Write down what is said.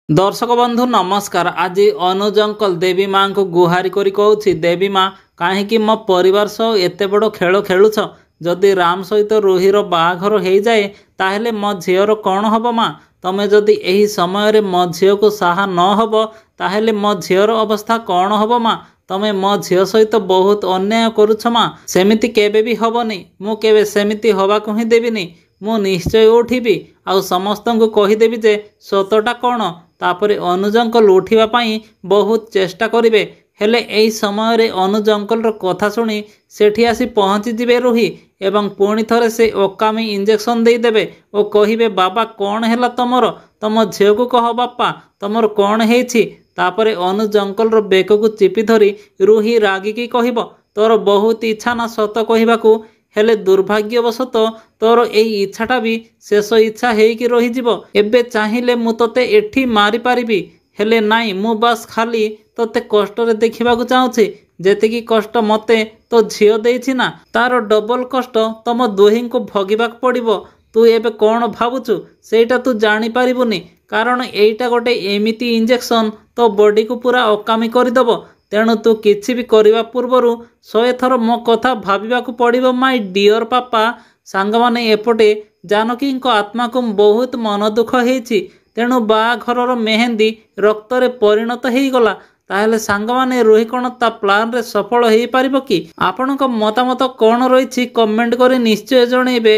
ଦର୍ଶକ ବନ୍ଧୁ ନମସ୍କାର। ଆଜି ଅନୁଜ ଅଙ୍କଲ ଦେବୀ ମାଙ୍କୁ ଗୁହାରି କରି କହୁଛି, ଦେବୀ ମା, କାହିଁକି ମୋ ପରିବାର ସହ ଏତେ ବଡ଼ ଖେଳ ଖେଳୁଛ? ଯଦି ରାମ ସହିତ ରୁହିର ବାହାଘର ହେଇଯାଏ ତାହେଲେ ମୋ ଝିଅର କ'ଣ ହବ? ମା, ତମେ ଯଦି ଏହି ସମୟରେ ମୋ ଝିଅକୁ ସାହା ନ ହବ ତାହେଲେ ମୋ ଝିଅର ଅବସ୍ଥା କ'ଣ ହବ? ମା, ତମେ ମୋ ଝିଅ ସହିତ ବହୁତ ଅନ୍ୟାୟ କରୁଛ। ମା, ସେମିତି କେବେ ବି ହବନି, ମୁଁ କେବେ ସେମିତି ହବାକୁ ହିଁ ଦେବିନି। ମୁଁ ନିଶ୍ଚୟ ଉଠିବି ଆଉ ସମସ୍ତଙ୍କୁ କହିଦେବି ଯେ ସତଟା କ'ଣ। ତାପରେ ଅନୁଜ ଅଙ୍କଲ ଉଠିବା ପାଇଁ ବହୁତ ଚେଷ୍ଟା କରିବେ, ହେଲେ ଏହି ସମୟରେ ଅନୁଜ ଅଙ୍କଲର କଥା ଶୁଣି ସେଠି ଆସି ପହଞ୍ଚିଯିବେ ରୁହି ଏବଂ ପୁଣି ଥରେ ସେ ଅକାମୀ ଇଞ୍ଜେକ୍ସନ ଦେଇଦେବେ ଓ କହିବେ, ବାବା କ'ଣ ହେଲା ତମର? ତମ ଝିଅକୁ କହ ବାପା, ତମର କ'ଣ ହେଇଛି? ତାପରେ ଅନୁଜ ଅଙ୍କଲର ବେକକୁ ଚିପି ଧରି ରୁହି ରାଗିକି କହିବ, ତୋର ବହୁତ ଇଚ୍ଛା ନା ସତ କହିବାକୁ? ହେଲେ ଦୁର୍ଭାଗ୍ୟବଶତଃ ତୋର ଏଇ ଇଚ୍ଛାଟା ବି ଶେଷ ଇଚ୍ଛା ହେଇକି ରହିଯିବ। ଏବେ ଚାହିଁଲେ ମୁଁ ତୋତେ ଏଠି ମାରିପାରିବି, ହେଲେ ନାଇଁ, ମୁଁ ବାସ୍ ଖାଲି ତୋତେ କଷ୍ଟରେ ଦେଖିବାକୁ ଚାହୁଁଛି। ଯେତିକି କଷ୍ଟ ମୋତେ ତୋ ଝିଅ ଦେଇଛି ନା, ତାର ଡବଲ କଷ୍ଟ ତମ ଦୁହିଁଙ୍କୁ ଭୋଗିବାକୁ ପଡ଼ିବ। ତୁ ଏବେ କ'ଣ ଭାବୁଛୁ ସେଇଟା ତୁ ଜାଣିପାରିବୁନି, କାରଣ ଏଇଟା ଗୋଟେ ଏମିତି ଇଞ୍ଜେକ୍ସନ ତୋ ବଡିକୁ ପୁରା ଅକାମୀ କରିଦେବ। ତେଣୁ ତୁ କିଛି ବି କରିବା ପୂର୍ବରୁ 100 ଥର ମୋ କଥା ଭାବିବାକୁ ପଡ଼ିବ, ମାଇ ଡିଅର ପାପା। ସାଙ୍ଗମାନେ, ଏପଟେ ଜାନକୀଙ୍କ ଆତ୍ମାକୁ ବହୁତ ମନ ଦୁଃଖ ହେଇଛି, ତେଣୁ ବାହାଘରର ମେହେନ୍ଦି ରକ୍ତରେ ପରିଣତ ହେଇଗଲା। ତାହେଲେ ସାଙ୍ଗମାନେ, ରୁହି କ'ଣ ତା ପ୍ଲାନରେ ସଫଳ ହେଇପାରିବ କି? ଆପଣଙ୍କ ମତାମତ କ'ଣ ରହିଛି କମେଣ୍ଟ କରି ନିଶ୍ଚୟ ଜଣେଇବେ।